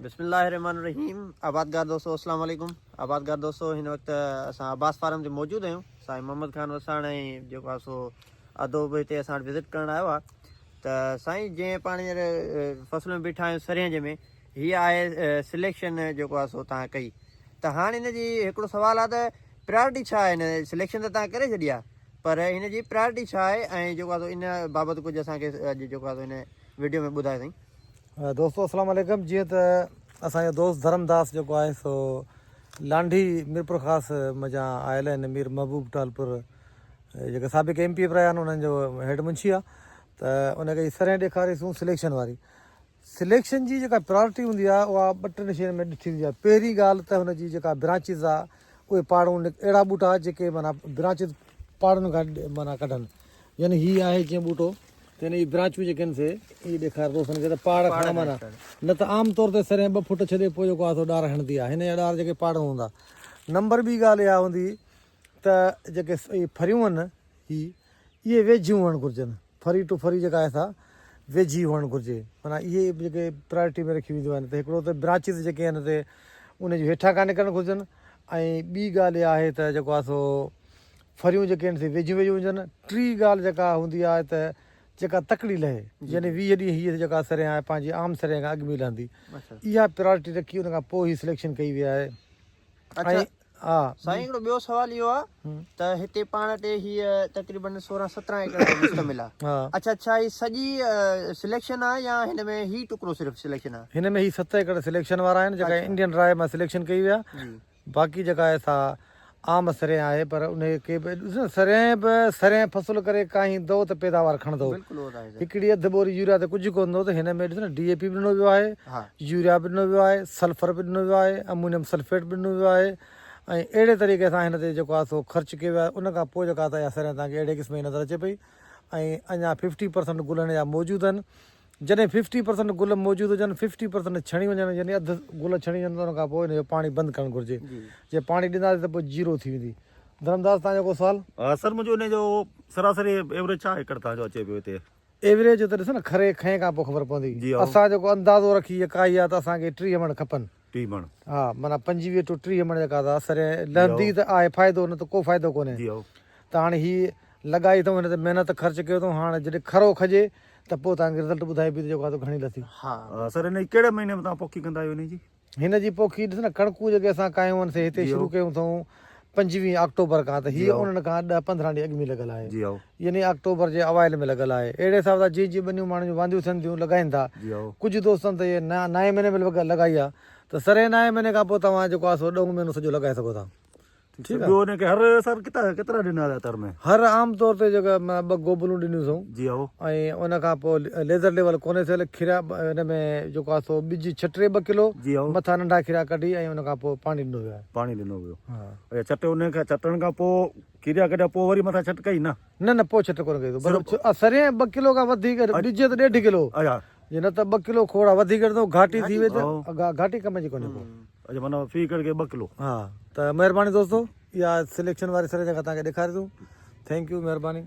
بسم الله الرحمن الرحيم آبادگار دوستو اسلام عليڪم آبادگار دوستو هن وقت اسان عباس فارم تي موجود آهيون سائين محمد خان وساڻ ۽ جيڪو آهي سو ادو به هتي اسان وٽ وزٽ ڪرڻ آيو آهي ته سائين جنهن پاڻ هينئر فصل ۾ بيٺا آهيون سرين جي ۾ هي آهي سليڪشن جيڪو آهي سو تان ڪئي ته هاڻ هن جي هڪڙو سوال آهي ته پريارٽي ڇا آهي هن سليڪشن ته تان ڪري ڇڏي آهي پر هن جي پريارٽي ڇا آهي ۽ جيڪو آهي سو ان بابت ڪجهه اسان کي اڄ جيڪو آهي سو هن وڊيو ۾ ٻڌايو سائين دوستو اسلام عليڪم جيئن ته اسان جو دوست ڌرم داس جيڪو آهي سو لانڍي ميرپورخاص منجهان آيل آهن مير محبوب ٽالپر جيڪي سابق ايم پي اي به رهيا آهن انهن جو هيڊ منشي آهي ته ان کي سرين ڏيکاريسون سليڪشن واري سليڪشن جي جيڪا پرائرٽي هوندي آهي اها ٻه ٽن شين ۾ ڏٺي ويندي آهي پهرين ڳالهه ته هن جي جيڪا برانچز آهي اهي پاڙون اهڙا ٻوٽا جيڪي معنيٰ برانچز پاڙن کان معنيٰ ڪڍن يعني هي آهي جيئن ٻوٽو ته هن جي برانچون جيڪي آهن سي اهي ڏيکار دوستن کي ته پاڙ کان معنيٰ نه ته عام طور تي سرين ٻه فوٽ ڇڏي پوء جيڪو آهي سو ڏار هڻندي آهي هن جا ڏار جيڪي پاڙ هوندا نمبر ٻي ڳالهه اها هوندي ته جيڪي اهي ڦريون آهن هي اهي ويجهيون هئڻ گهرجن ڦري ٽو ڦري جيڪا آهي سا ويجهي هئڻ گهرجي معنيٰ اهي جيڪي پرائرٽي ۾ رکيون وينديون آهن ته هڪڙو ته برانچز جيڪي آهن سي ان جون هيٺان کان نڪرڻ گهرجن ۽ ٻي ڳالهه اها آهي ته جيڪو آهي سو ڦريون جيڪي آهن سي ويجهيون ويجهيون هجن. ٽين ڳالهه جيڪا هوندي آهي ته جيڪا تڪڙي لهي يعني 20 ڏينهن هيء جيڪا سرين آهي پنهنجي عام سرين کان اڳ ۾ لهندي. اها پرائرٽي رکي ان کان پوء هي سليڪشن ڪئي وئي آهي. اڇا سائين هڪڙو ٻيو سوال اهو آهي ته هتي پاڻ وٽ هيء تقريبن 16 17 ايڪڙ تي مشتمل آهي. اڇا ڇا هي سڄي سليڪشن آهي يا هن ۾ هي ٽڪرو صرف سليڪشن آهي؟ هن ۾ هي ست ايڪڙ سليڪشن وارا آهن جيڪا انڊين راء مان سليڪشن ڪئي وئي آهي. باقي جيڪا آهي سا عام سرين آهي پر انهي کي به ڏس نه سرين به سرين فصل ڪري ڪاهيندو ته پيداوار کڻندو هڪڙي اڌ ٻوري يوريا تي ڪجهه ڪونه ٿيندو ته هن ۾ ڏس نه ڊي اي پي به ڏنو ويو آهي يوريا به ڏنو ويو آهي سلفر به ڏنو ويو آهي امونيم سلفيٽ به ڏنو ويو آهي ۽ اهڙي طريقي سان هن تي جيڪو آهي سو خرچ ڪيو ويو آهي ان کان پوء جيڪا آهي سرين توهان کي اهڙي قسم جي نظر اچي پئي ۽ اڃا ففٽي پرسنٽ گل هن جا موجود آهن جڏهن ففٽي پرسنٽ گل موجود هجن، ففٽي پرسنٽ ڇڻي وڃن يعني اڌ گل ڇڻي وڃن ته ان کان پوء ان جو پاڻي بند ڪرڻ گهرجي. جي پاڻي ڏينداسين ته پوء جيرو ٿي ويندي. ڌرمداس توهان جو ڪو سوال؟ سر منهنجو ان جو سراسري ايوريج ڇا ايڪڙ توهان جو اچي پيو هتي؟ ايوريج ته ڏسو نه کري کنئي کان پوء خبر پوندي. اسان جيڪو اندازو رکي هيء ڪاهي آهي ته اسان کي 30 مڻ کپن. 30 مڻ. ها معنيٰ 25 ٽو 30 مڻ جيڪا ته سري لهندي ته آهي فائدو نه ته ڪو فائدو ڪونهي. ته هاڻي هي لڳائي اٿئون هن تي محنت خرچ ڪيو اٿئون هاڻ جڏهن کرو کڄي ته پوء توهان کي رزلٽ ٻڌائبي ته جيڪو آهي سو گهڻي لٿي. ها سر هن جي ڪهڙي مهيني ۾ توهان پوکي ڪندا آهيو هن جي؟ هن جي پوکي ڏس نه ڪڻڪون جيڪي اسان ڪاهيون آهن سي هتي شروع ڪيون اٿئون 25 آڪٽوبر کان ته هيء انهن کان ڏهه پندرهن ڏينهن اڳ ۾ لڳل آهي يعني آڪٽوبر جي اوائل ۾ لڳل آهي اهڙي حساب سان جيئن جيئن ٻنيون ماڻهن جون وانديون ٿين ٿيون لڳائين ٿا ڪجهه دوستن ته اهي نائين مهيني ۾ لڳائي آهي ته سري نائين مهيني کان پوء توهان جيڪو آهي سو ڏهون مهينو سڄو لڳائي سگهو ٿا. ٺيڪ آ. ٻيو ان کي هر سر ڪتا ڪيترا ڏنا ويا تر ۾؟ هر عام طور تي جيڪا مان ٻه گوبلون ڏنيون اٿئون. جي هائو. ۽ ان کان پوء ليزر ليول ڪونهي ٿيل کريا ان ۾ جيڪو آ سو ٻج ڇٽي ٻه ڪلو جي هائو. مٿان ننڍا کريا ڪڍي ۽ ان کان پوء پاڻي ڏنو ويو آهي. پاڻي ڏنو ويو. ها. اڇا ڇٽي ان کان ڇٽڻ کان پوء کريا ڪڍيا پوء وري مٿان ڇٽ ڪئي نه؟ نه نه پوء ڇٽ ڪونه ڪئي اٿئون مطلب سرين ٻه ڪلو کان وڌيڪ ڏجي ته ڏيڍ ڪلو. اڇا. جي نه ته ٻه ڪلو کوڙا وڌيڪ ڏيندو گهاٽي ٿي وئي ته گهاٽي ڪم جي ڪونهي پوء. اڇا معنيٰ في ايڪڙ کي ٻه ڪلو. ها ته مهرباني دوستو اها سليڪشن واري سر جيڪا توهان کي ڏيکاري ٿون thank you مهرباني.